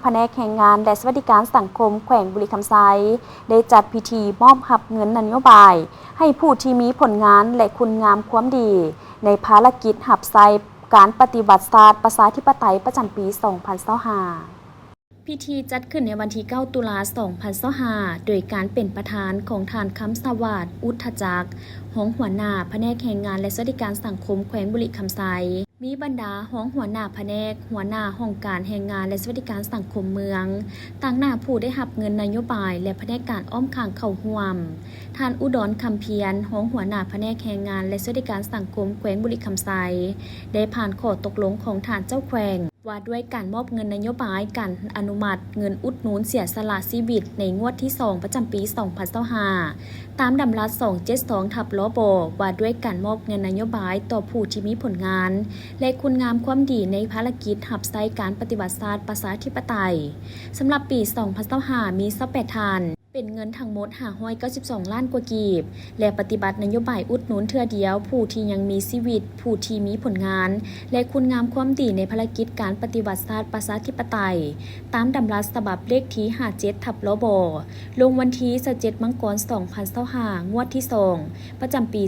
ພະແນກແຮງງານ ແລະ ສະຫວັດດີການສັງຄົມແຂວງບໍລິຄຳໄຊ ໄດ້ຈັດພິທີມອບຮັບເງິນນະໂຍບາຍ ໃຫ້ຜູ້ທີ່ມີຜົນງານ ແລະ ຄຸນງາມຄວາມດີ ໃນພາລະກິດຮັບໃຊ້ການປະຕິວັດຊາດປະຊາທິປະໄຕປະຈຳປີສອງພັນຊາວຫ້າ. ພິທີຈັດຂຶ້ນໃນວັນທີເກົ້າ ຕຸລາ ສອງພັນຊາວຫ້າ ໂດຍການເປັນປະທານຂອງທ່ານ ຄຳສະຫວາດ ອຸດທະຈັກ ຮອງຫົວໜ້າພະແນກແຮງງານ ແລະ ສະຫວັດດີການສັງຄົມແຂວງບໍລິຄຳໄຊ, ມີບັນດາຮອງຫົວໜ້າພະແນກ, ຫົວໜ້າຫ້ອງການແຮງງານ ແລະ ສະຫວັດດີການສັງຄົມເມືອງ, ຕາງໜ້າຜູ້ໄດ້ຮັບເງິນນະໂຍບາຍ ແລະ ພະແນກການອ້ອມຂ້າງເຂົ້າຮ່ວມ. ທ່ານ ອຸດອນ ຄຳພຽນ ຮອງຫົວໜ້າພະແນກແຮງງານ ແລະ ສະຫວັດດີການສັງຄົມແຂວງບໍລິຄຳໄຊ ໄດ້ຜ່ານຂໍ້ຕົກລົງຂອງທ່ານເຈົ້າແຂວງ ວ່າດ້ວຍການມອບເງິນນະໂຍບາຍການອະນຸມັດເງິນອຸດໜູນເສຍສະຫຼະຊີວິດໃນງວດທີສອງ ປະຈຳປີສອງພັນຊາວຫ້າ ຕາມດຳລັດສອງເຈັດສອງ ທັບ ລບ ວ່າດ້ວຍການມອບເງິນນະໂຍບາຍຕໍ່ຜູ້ທີ່ມີຜົນງານ ແລະ ຄຸນງາມຄວາມດີໃນພາລະກິດຮັບໃຊ້ການປະຕິວັດຊາດປະຊາທິປະໄຕ ສຳລັບປີສອງພັນຊາວຫ້າ ມີຊາວແປດທ່ານ. ເປັນເງິນທັງໝົດຫ້າຮ້ອຍເກົ້າສິບສອງລ້ານກວ່າກີບ ແລະ ປະຕິບັດນະໂຍບາຍອຸດໜູນເທື່ອດຽວຜູ້ທີ່ຍັງມີຊີວິດ, ຜູ້ທີ່ມີຜົນງານ ແລະ ຄຸນງາມຄວາມດີໃນພາລະກິດການປະຕິວັດຊາດປະຊາທິປະໄຕ ຕາມດຳລັດສະບັບເລກທີຫ້າເຈັດ ທັບ ລບ ລົງວັນທີຊາວເຈັດ ມັງກອນ ສອງພັນຊາວຫ້າ ງວດທີສອງ ປະຈຳປີ